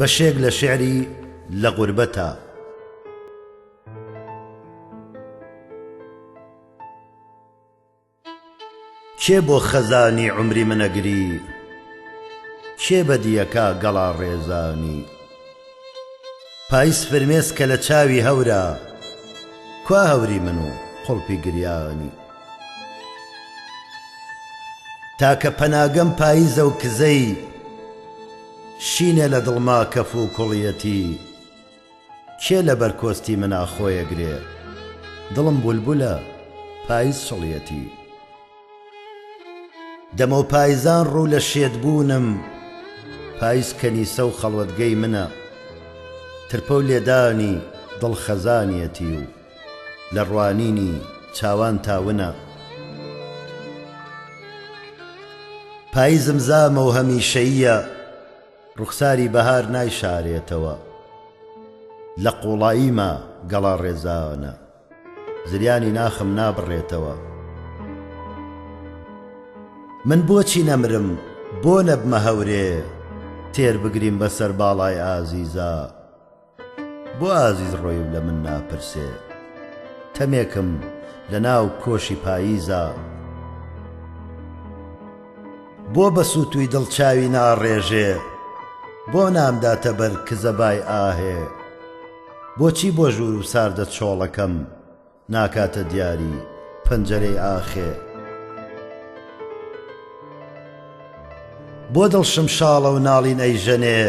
بەشێک لە شیعری لە غوربەتا. کێ بۆ خەزانی عومری من ئەگری؟ کێ بەدیەکا گەڵا ڕێزانی؟ پایز فرمێسکە لە چاوی هەورا، کوا هەوری من و قوڵپی گریانی؟ تاکە پەناگەم پایزە و کزەی، شینێ لە دڵما کەف و کوڵیەتی. کێ لەبەر کۆستی منا خۆیەگرێ؟ دڵم بولبولە، پایز چڵیەتی. دەمەو پایزان ڕوو لە شێت بوونم، پایز کەنیسە و خەڵوەتگەی منە. ترپە و لێدانی دڵ خەزانیەتی و لە ڕوانینی چاوان تا ونە. پایزم زامە و هەمیشەییە، ڕوخساری بەهار نایشارێتەوە. لە قووڵاییما گەڵا ڕێزانە. زریانی ناخم نابڕێتەوە. من بۆچی نەمرم بۆ نەبمە هەورێ تێر بگریم بەسەر باڵای ئازیزا بۆ ئازیز ڕۆی و لە من ناپرسێ تەمێکم لە ناو کۆشی پاییزا بۆ بە سووتووی دڵ چاوی ناڕێژێ بۆ نامداتە بەر کزەبای ئاهێ بۆچی بۆ ژوور و ساردە چۆڵەکەم ناکاتە دیاری پەنجەرەی ئاخێ؟ بۆ دڵ شمشاڵە و ناڵین ئەیژەنێ؟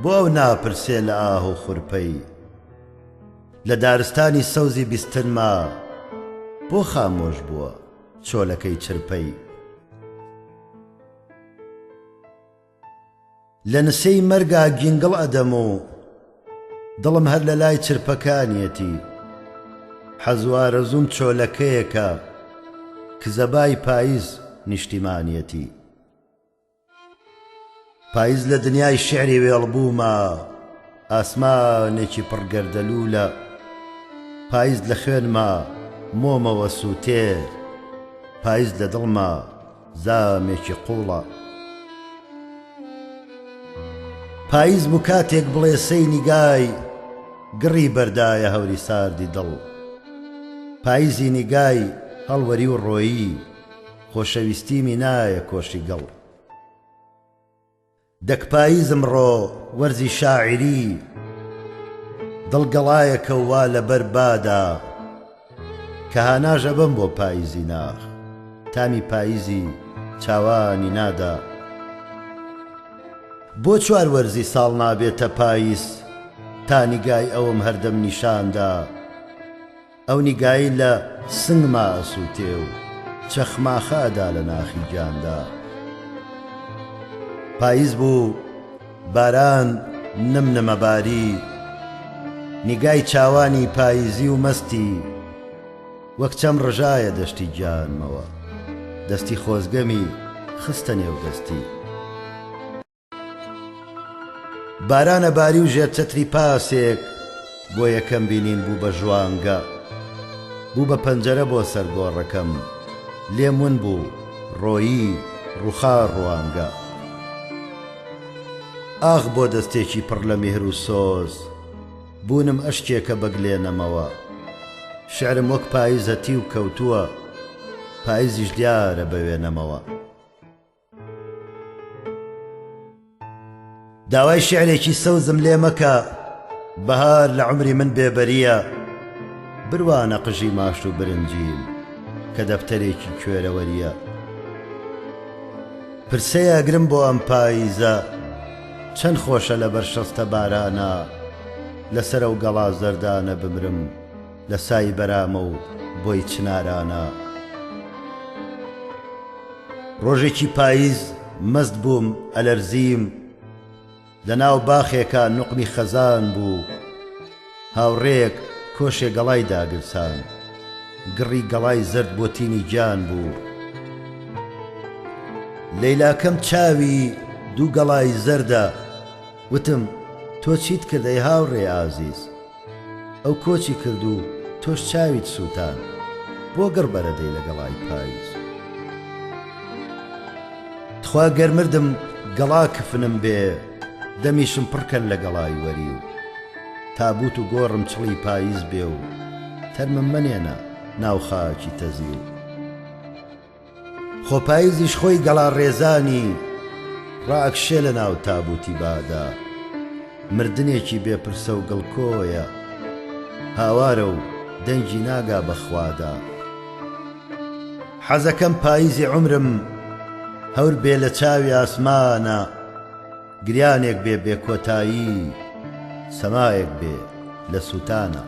بۆ ئەو ناپرسێ لە ئاه و خورپەی؟ لە دارستانی سەوزی بیستنما بۆ خامۆش بووە چۆلەکەی چرپەی؟ لە نسێی مەرگا گینگڵ ئەدەم و دڵم هەر لە لای چرپەکانیەتی. حەز و ئارەزووم چۆلەکەیەکە کزەبای پایز نیشتیمانیەتی. پایز لە دنیای شیعری وێڵبووما ئاسمانێکی پڕ گەردەلوولە. پایز لە خوێنما مۆمەوە سووتێ، پایز لە دڵما زامێکی قووڵە. پاییز بوو کاتێک بڵێسەی نیگای گڕی بەردایە هەوری ساردی دڵ. پاییزی نیگای هەڵوەری و ڕۆیی، خۆشەویستیمی نایە کۆشی گڵ. دەک پاییزم ڕۆ وەرزی شاعیری دڵ گەڵایەکە و وا لە بەر بادا کە هاناش ئەبەم بۆ پاییزی ناخ تامی پاییزی چاوانی نادا بۆ چوار وەرزی ساڵ نابێتە پاییز تا نیگای ئەوم هەردەم نیشاندا ئەو نیگای لە سنگما ئەسووتێ و چەخماخە ئەدا لە ناخی گیاندا. پاییز بوو، باران نم نمە باری، نیگای چاوانی پاییزی و مەستی وەک چەم ڕژایە دەشتی گیانمەوە، دەستی خۆزگەمی خستە نێو دەستی. بارانە باری و ژێر چەتری پاسێک بۆ یەکەم بینین بوو بە ژوانگە بوو بە پەنجەرە بۆ سەر گۆڕەکەم لێم ون بوو ڕۆیی ڕووخا ڕوانگە ئاخ بۆ دەستێکی پڕ لە میهر و سۆز بوونم ئەشکێکە بەگلێنەمەوە شعرم وەک پایز هەتیو کەوتووە پایزیش دیارە بە وێنەمەوە. داوای شیعرێکی سەوزم لێ مەکە بەهار لە عومری من بێبەرییە بروانە قژی ماش و برنجیم کە دەفتەرێکی کوێرەوەرییە پرسەی ئەگرم بۆ ئەم پاییزە چەند خۆشە لەبەر شەستە بارانا لەسەر ئەو گەڵا زەردانە بمرم لە سای بەرامە و بۆی چنارانە. ڕۆژێکی پاییز مەست بووم ئەلەرزیم لە ناو باخێکا نوقمی خەزان بوو هاوڕێیەک کۆشێ گەڵای داگرسان گڕی گەڵای زەرد بۆ تینی گیان بوو لەیلاکەم چاوی دوو گەڵای زەردە وتم تۆ چیت کرد ئەی هاوڕێ ئازیز ئەو کۆچی کرد و تۆش چاویت سووتان بۆ گڕ بەرەدەی لە گەڵای پایز تخوا گەر مردم گەڵا کفنم بێ. دەمیشم پڕ کەن لە گەڵای وەریو. تابووت و گۆڕم چڵی پاییز بێ و تەرمم مەنێنە ناو خاکی تەزیو. خۆ پاییزیش خۆی گەڵا ڕێزانی ڕائەکشێ لە ناو تابووتی بادا. مردنێکی بێ پرسە و گڵکۆیە، هاوارە و دەنگی ناگا بە خوادا. حەزەکەم پاییزی عومرم هەور بێ لە چاوی ئاسمانا. گریانێک بێ بێ کۆتایی سەمایەک بێ لە سوتانا.